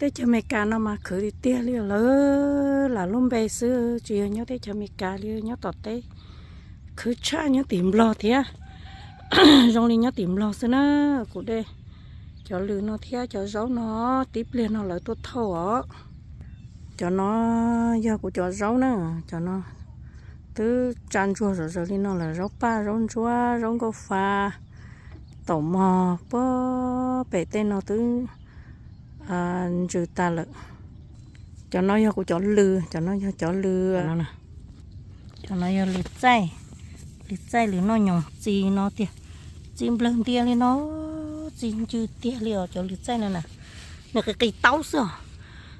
Teb chaws Amelikas no mas khwv tiag tiag li, lawv lam lub npe xwb, tsis yog nyob teb chaws Amelikas li, nyob tom teb. Khwv tshaj nyob tim Nplog thiab, zoo li nyob tim Nplog xwb na. Kuv de cov lws no thiab cov zaub no, tib pliag no lawv tuaj thauj os. Cov no yog kuv cov zaub na, cov no twb tsa ntsuag zom zaws li no lawm, zaub paj, zaub ntsuab, zaub nkauj fa, taum mog, puag pem tej no twb ntsws tas lawm. Cov no yog kuv cov lws, cov no yog cov lws, cov no yog lws txaij, lws txaij lws noj nyoos txi no tiag, txi nplawg ntia li no, txi ncw tiag li os cov lws txaij no na. Nws qis qis taub xwb os,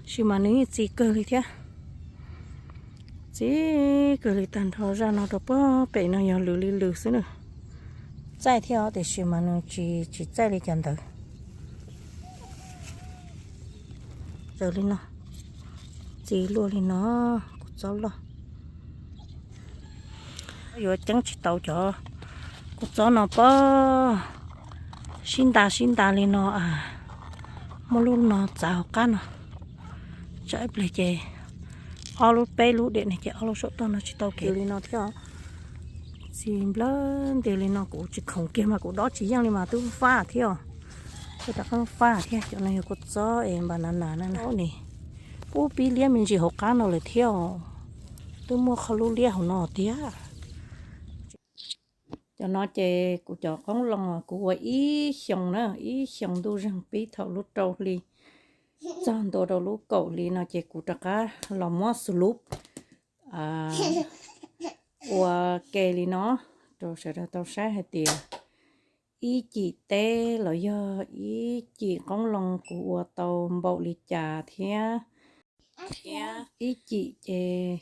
sis mas nws yeej txi kawg li thiab. Txi kawg li tag nrho, zaj no rau puag pem no yog lws li lws xwb na. Txaij thiab os, tiam sis mas nws tsis, tsis txaij li cas ntawd. Zaws li no, txi luaj li no, kua txob loj. Yuav ceeb tsis tau cov kua txob no pob, sib nta sib nta li no, muab lub no txav hauv qab no, tsam ib pliag ces ob lub peb lub diam ne ces ob lub saum toj no tsis tau kev li no thiab. Txi nplawg nti li no kuv tsis khoom kiag mas kuv dob tsis yeej li mas twb fab thiab os. Twb rov qab fab thiab. Cov no yog kua txob es npas nas nas na ne, pub pib liab me ntsis hauv qab no lawm thiab os. Twb muaj qhov lub liab hauv no tiag. Cov no ces kuv cov qoob loo kuv ua ib xyoo na, ib xyoo ntuj zeeg pib thaum lub rau hli txog ntua rau lub kaum hli no ces kuv rov qab los muab xu lub ua ke li no rau sawv daws tau saib hais tias ib cim teb los yog ib cim qoob loo kuv ua tau npaum li cas thiab, thiab ib cim ces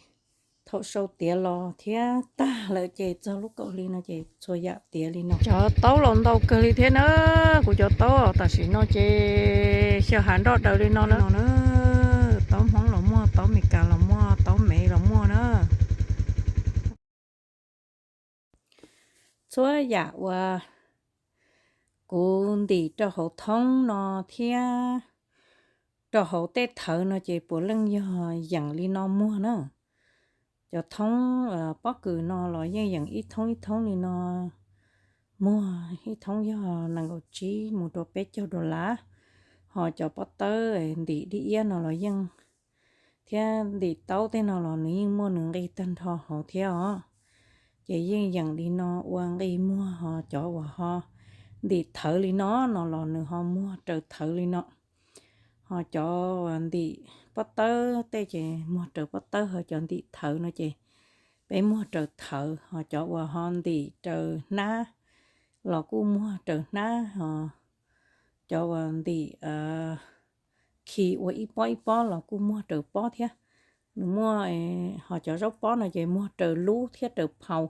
thaum sau tiav los thiab tag lawm ces txog lub kaum hli no ces txhua yam tiav li no. Cov taub los ntau kawg li thiab na, kuv cov taub tam sim no ces xyaw hav nroj daws li no na. Taub Hmoob los muaj, taub Meskas los muaj, taub Mev los muaj na. Txhua yam uas kuv ntim rau hauv thoob no thiab rau hauv tej thawv no ces puav leej yog yeem li no muag na. Cov thoob pob kws no los yeej yeem ib thoob ib thoob li no muag, ib thoob yog nees nkaum tsib mus rau peb caug dollar. Ho cov pob tawb ntim dib iab no los yeej, thiab ntim taub tej no los nws yeej muaj nws nqi tag nrho hauv thiab os. Ces yeej yeem li no ua nqi muag, ho cov uas ho ntim thawv li no no los nws ho muag raws thawv li no. Ho cov uas ntim pob tawb tej ces muag raws pob tawb, ho cov ntim thawv no ces peb muag raws thawv. Ho cov uas ho ntim raws hnab los kuj muag raws hnab, ho cov uas ntim khi ua ib pob ib pob los kuj muag raws pob thiab. Nws muaj, ho cov zaub pob no ces muag raws lub thiab raws phau.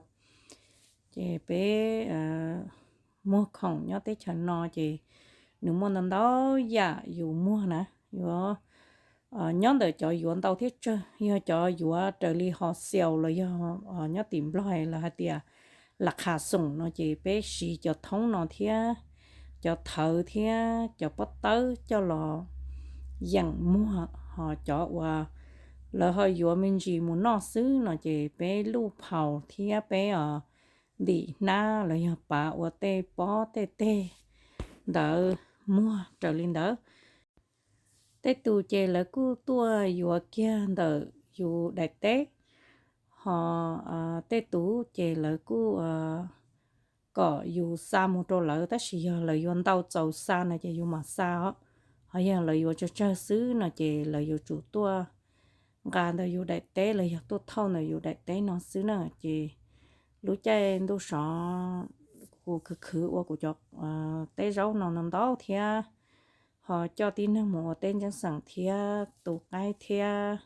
Ces peb muag khoom nyob teb chaws no ces nws muaj ntau ntau yam yus muag na, yuav nyob ntawm cov yuav ntau thiab tsawg. Yog cov yuav raws li ho xiaus los yog nyob tim Nplog lawv hais tias las khas xoom no ces peb siv cov thoob no thiab cov thawv thiab cov pob tawb coj los yeem muag. Ho cov uas lawv ho yuav me ntsis mus noj xwb no ces peb luj phau thiab peb ntim hnab los yog pav ua tej pob tej teg ntawd muag raws li ntawd. Tej tus ces lawv kuj tuaj yuav kiag ntawm yus daim teb, ho tej tus ces lawv kuj kom yus xa mus rau lawv, tab sis yog lawv yuav ntau txaus xa no ces yus mam xa os. Ho yog lawv yuav tsawg tsawg xwb no ces lawv yuav tsum tuaj nqa ntawm yus daim teb los yog tuaj thauj ntawm yus daim teb no xwb na. Ces lub caij ntuj sov kuv khwv khwv ua kuv cov teb zaub no ntau ntau thiab, ho coj tib neeg mus ua teb ntseeb xeem thiab tu qaib thiab.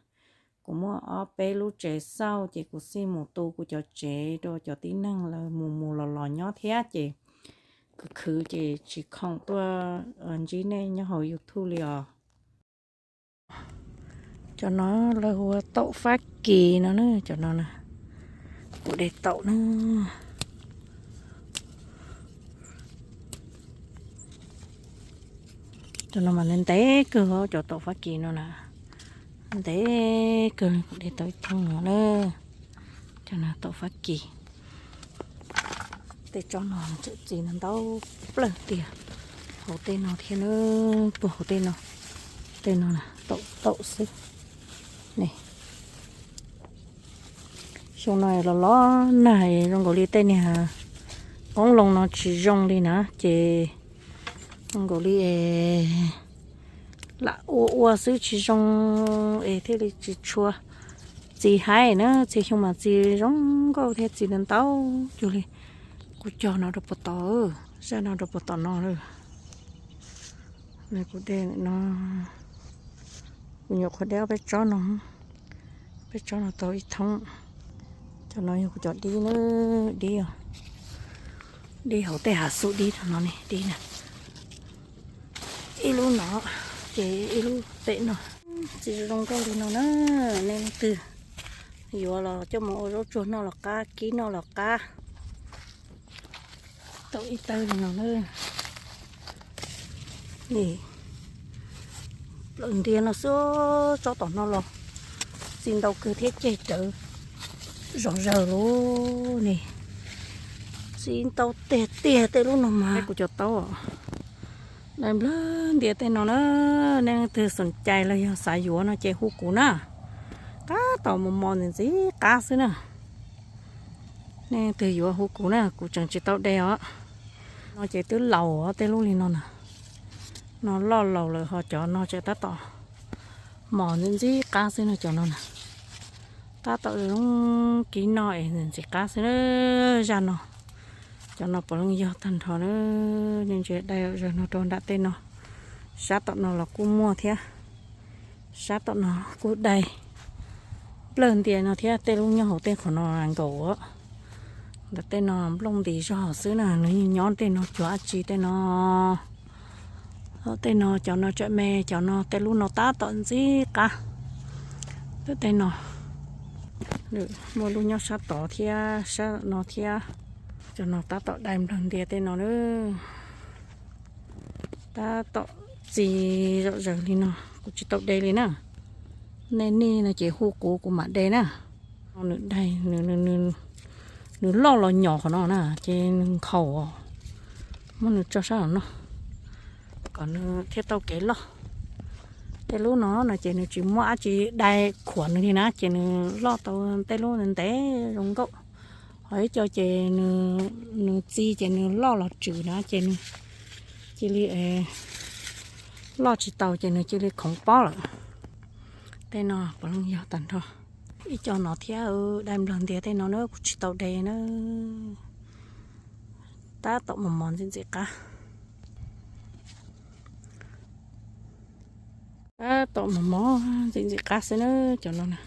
Kuv muaj ob peb lub tsev xauj ces kuv xij mus tu kuv cov tsev rau cov tib neeg lawv mus mus los los nyob thiab ces khwv khwv ces tsis khoom tuaj ntsib nej nyob hauv YouTube li os. Cov no lawv hu ua taum Fab Kis no na, cov no na, kuv de taum na. Cov no mas ntev kawg, cov taum Fab Kis no na, ntev kawg, de tau ib thoob no na. Cov no taum Fab Kis. Tej tsob no tseem txi ntau plawg tiag. Hauv tej no thiab na, puag hauv tej no. Tej no taum taum xwb ne. Xyoo no los los nag, zoo nkaus li tej niag qoob loo no tsis zoo li na, ces zoo nkaus li lam ua ua xwb tsis zoo, es thiaj li tsis tshua txi haib na. Txhia xyoo mas txi zoo nkauj thiab txi ntau cuag li. Kuv cog no rau puag tom, zaj no rau puag tom no lawm. Kuv de no, kuv nyuam qhuav de ob peb tsob no, peb tsob no tau ib thoob. Cov no yog kuv cov dib na, dib, dib hauv tej hav xub dib no ne, dib na. Ib lub no, ces ib lub pem no. Txi zoo nkauj li no na, nej leej twg yuav los coj mus ua zaub tsuag noj los qab, kib noj los qab. Tau ib tawb li no na. Plaws ntiag no xwb, tsob tom no los txi ntau kawg thiab ceg rawv zom zaws lawm ne. Txi ntau tiag tiag tej lub no mas kuv cov taub dai nplawg ntias tej no na. Nej leej twg xoom cai los yog xav yuav no ces hu kuv na. Tab tom mos mos ntxim ntxim qab xwb na. Nej leej twg yuav hu kuv na, kuv tseem tsis tau de os. No ces twb laus tej lub li no na. No loj laus lawm ho cov no tseem tab tom mos ntxim ntxim qab xwb no, cov no na. Tab tom zoo kib noj es ntxim ntxim qab xwb na. Zaj no, cov no puav leej yog tag nrho na. Nej ntsia dai zaws no rau nram tej no. Sab tom no los kuj muaj thiab. Sab tom no kuj dai nplawg ntias no thiab, tej lub nyob hauv tej qhov no nkaus. Ntawm tej no nplooj ntis zog xwb na, nws nyob tej no cuag dab tsi tej no. Tej no cov no tsam me, cov no tej lub no tab tom ntxim qab. Ntawm tej no muaj lub nyob sab tod thiab sab no thiab. Cov no tab tom dai nplawg ntias tej no na. Tab tom txi zom zaws li no, kuv tsis tau de li na. Nej nij no ces hu kuv, kuv mam de na. Nws dai, nws loj los nyom qhov no na, ces nws nkhaus. Muab nws tso sab no kom nws thiaj tau kev loj. Tej lub no no ces nws tsis muaj dab tsi dai khuam nws li na, ces nws loj tau tej lub ntev zoo nkauj. Ho ib co ces nws txi ces nws loj los tswm na, ces nws cia li loj tsis tau ces nws cia li khoov pob lawm. Tej no puav leej yog tag nrho. Ib co no thiab, dai nplawg ntias tej no na, kuv tsis tau de na. Tab tom mos mos ntxim ntxim qab. Tab tom mos mos ntxim ntxim qab xwb na, cov no na.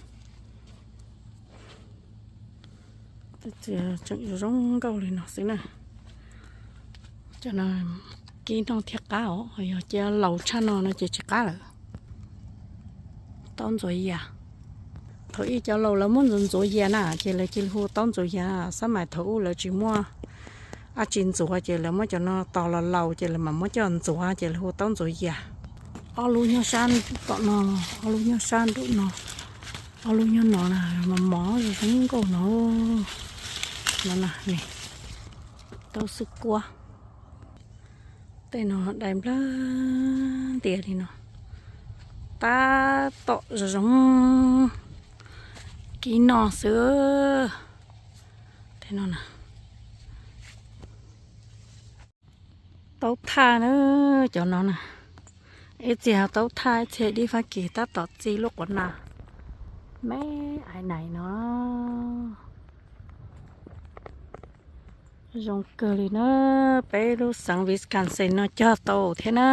Tseem zoo nkauj li no xwb na. Cov no kib noj thiaj qab os, yog cia laus tshaj no no ces tsis qab lawm. Taub ntxuav yas. Thaum ub cov laus lawv muab ntxuav ntxuav yas na, ces lawv cia li hu taub ntxuav yas. Xab mais thaum ub lawv tsis muaj dab tsi ntxuav, ces lawv muab cov no tos los laus ces lawv mam muab coj ntxuav ces lawv hu taub ntxuav yas. Ob lub nyob sab tom no, ob lub nyob sab nraum no, ob lub nyob no na, mos mos zoo nkauj no. No na, taub xwb kuab. Tej no dai nplawg ntias li no, tab tom zoo zoo kib noj xwb. Tej no na, taub thaj na, cov no na. Ib txhia taub thaj, ib txhia dib Fab Kis tab tom txi lub quav nas me ais nais no. Zoo kawg li na, peb lub xeev Wisconsin no cog tau thiab na.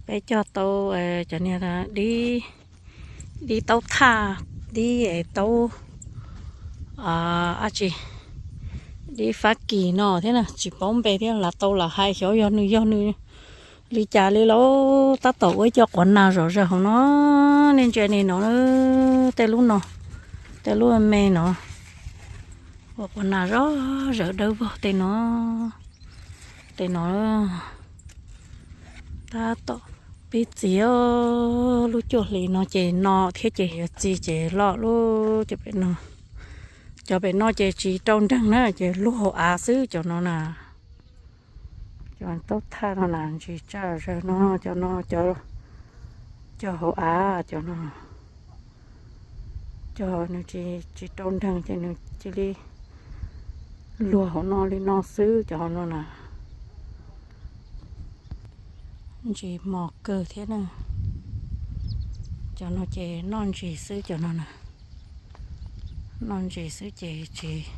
Peb cog tau cov niag dib, dib taub thaj, dib taub, dab tsi, dib Fab Kis no thiab na, tsis paub npe thiab, lam tau lam hais xyov yog nws yog nws li cas li lauj. Tab tom ua ib co quav nas zom zaws hauv no, nej ntsia ni no, tej lub no, tej lub me no, ua quav nas zom zaws dawb vog tej no, tej no. Tab tom pib txiv, lub cuaj hlis no ces no thiab ces yuav txiv ces loj lub cov pem no. Cov pem no ces tsis rau nreeg na, ces luag hauv av xwb cov no na. Cov taub thaj no na ntsis tsaj zawg no, cov no, cov hauv av cov no. Cov nws tsis rau nreeg ces nws cia li luag hauv no li no xwb cov hauv no na. Ntsis mos kawg thiab na. Cov no ces noj ntsis xwb cov no na. Noj ntsis xwb ces tsis,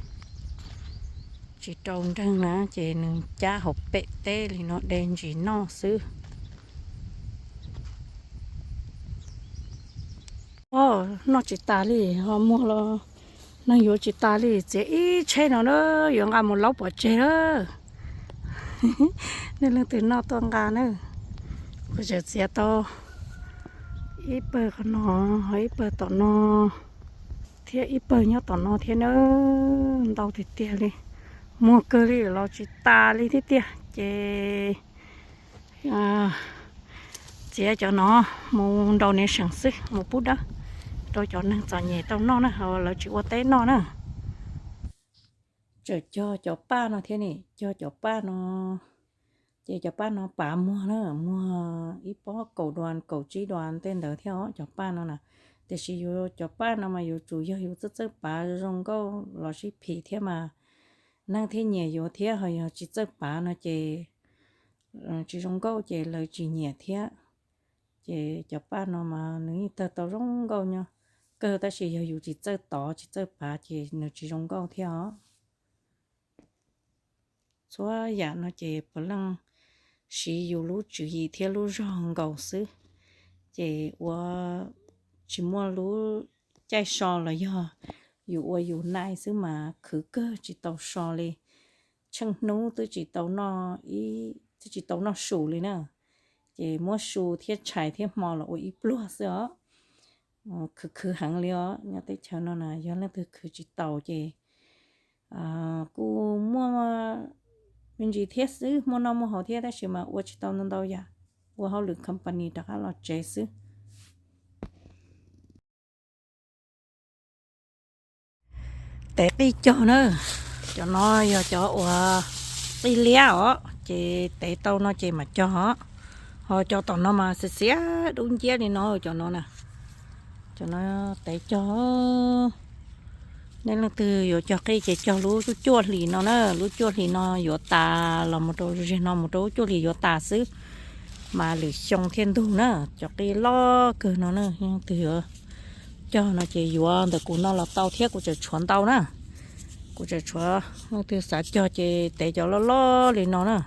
tsis rau nreeg na, ces nws cab hauv pem teb li no de ntsis noj xwb. Noj tsis tas li, ho muag los neeg yuav tsis tas li, txiav ib tsheb no na, yuav nqa mus laub pov tseg lawm. Nej leej twg noj tuaj nqa na. Kuv tseem txiav tau ib pawg qhov no, ho ib pawg tom no, thiab ib pawg nyob tom no thiab na. Ntau tiag tiag li. Muag kawg li los tsis tas li thiab tiag ces txiav cov no mus nrau niam seem xwb, mus pub dawb rau cov neeg txom nyem tau noj na, ho lawv tsis ua teb noj na. Tseem cog cov paj no thiab ne, cog cov paj no, ces cov paj no pav muag na, muag ib pob kaum duas kaum tsib duas tej ntawd thiab os cov paj no na. Tiam sis yus cov paj no mas yuav tsum yog yus txawj txawj pav zoo nkauj los sib phim thiab mas, neeg thiaj nyiam yuav thiab, ho yog tsis txawj pav no ces tsis zoo nkauj ces lawv tsis nyiam thiab. Ces cov paj no mas nws yeej tawg tau zoo nkauj nyob kawg, tab sis yog yus tsis txawj tov tsis txawj pav ces nws tsis zoo nkauj thiab os. Txhua yam no ces puav leej siv yus lub tswv yim thiab lub zog nkaus xwb, ces ua tsis muaj lub caij so los yog yus ua yus nai xwb mas khwv kawg tsis tau so li. Tsheej hnub twb tsis tau noj, twb tsis tau noj su li na, ces muab su thiab tshais thiab hmo los ua ib pluag xwb os. Khwv khwv heev li os, nyob teb chaws no na yog leej twg khwv tsis taus ces kuj muaj me ntsis thiab xwb, muaj noj muaj haus thiab tab sis mas ua tsis tau ntau ntau yam, ua hauj lwm company rov qab los tsev xwb. Tev qij cog na, cov no yog cov uas qij liab os, ces tev tau no ces mam cog os. Ho cov tom no mas xiav xiav dub nciab li no, cov no na, cov no tev cog. Nej leej twg yuav cog qij ces cog lub cuaj hlis no na, lub cuaj hlis no yuav tas los mus rau ziag no mus rau lub cuaj hlis yuav tas xwb, mas lwm xyoo thiaj ntug na. Cov qij loj kawg no na, leej twg yuav cog no ces yuav ntawm kuv no los tau thiab, kuv tseem tshuav ntau na. Kuv tseem tshuav, leej twg xav cog ces tev cov loj loj li no na.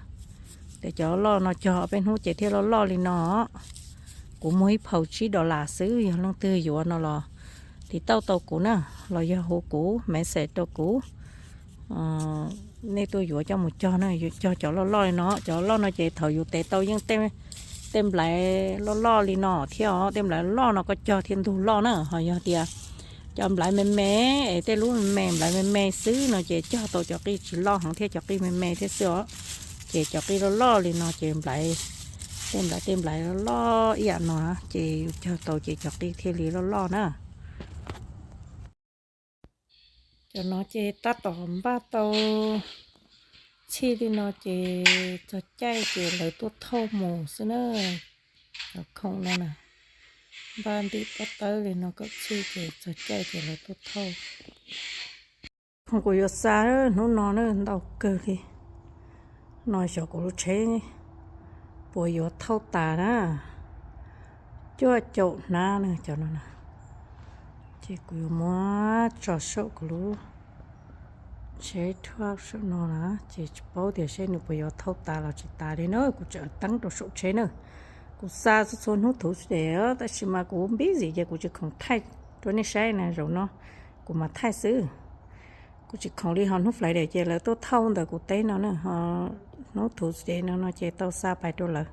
Tev cov loj no cog peb hnub ces thiaj loj loj li no. Kuv muag ib phaum tsib dollar xwb, yog leej twg yuav no los tiv tauj tau kuv na, los yog hu kuv message rau kuv. Nej tuaj yuav coj mus cog na, cog cov loj loj li no, cov loj no ces thaum yus tev tau yeej tej nplaiv loj loj li no thiab os, tej nplaiv loj no koj cog thiaj ntug loj na. Ho yog tias cov nplaiv me me, es tej lub me me nplaiv me me xwb no ces cog tau cov qij tsis loj heev thiab, cov qij me me thiab xwb os. Ces cov qij loj loj li no ces nplaiv, tej nplaiv tej nplaiv loj loj ib yam no ces yus cog tau ces cov qij thiaj li loj loj na. Cov no ces tab tom npaj tau txhij li no ces txog caij ces lawv tuaj thauj mus xwb na. Cov khoom no na, npaj ntim pob tawb li no kom txhij ces txog caij ces lawv tuaj thauj. Khoom kuv yuav xa hnub no na ntau kawg li. No xyov kuv lub tsheb puas yuav thauj tas na. Cuaj caum hnab na cov no na. Ces kuv yuav muab tso saum kuv lub tsheb truck saum no na, ces tsis paub tias seb nws puas yuav thauj tas los tsis tas li na. Kuv tseem teeb rau saum tsheb na. Kuv xa txhua txhua hnub thuv xwb tab sis mas kuv busy ces kuv tsis khoom thaij rau nej saib na, zaum no kuv mam thaij xwb. Kuv tsis khoom li ho hnub Friday ces lawv tuaj thauj ntawm kuv teb no na, ho hnub thuv ces no no ces tau xa pais rau lawv.